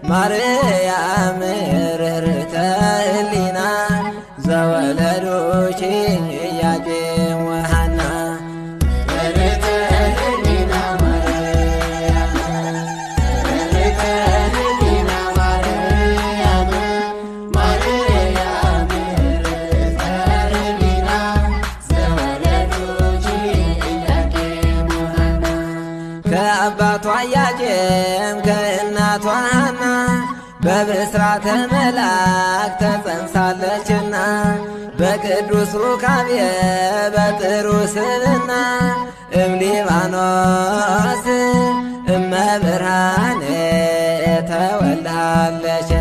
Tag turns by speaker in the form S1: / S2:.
S1: ማርያም ርኅርኅተ ሕሊና ዘወለዱኪ ኢያቄም ወሐና።
S2: ርኅርኅተ ሕሊና ማርያም፣ ርኅርኅተ ሕሊና ማርያም፣ ማርያም ርኅርኅተ ሕሊና ዘወለዱኪ ኢያቄም ወሐና።
S1: ከአባቷ ኢያቄም ከእናቷ ሐና በብስራተ መልአክ ተጸንሳለችና፣ በቅዱስ ሩካቤ በጥሩ ስብና እምሊባኖስ እመብርሃን ተወልዳለችና።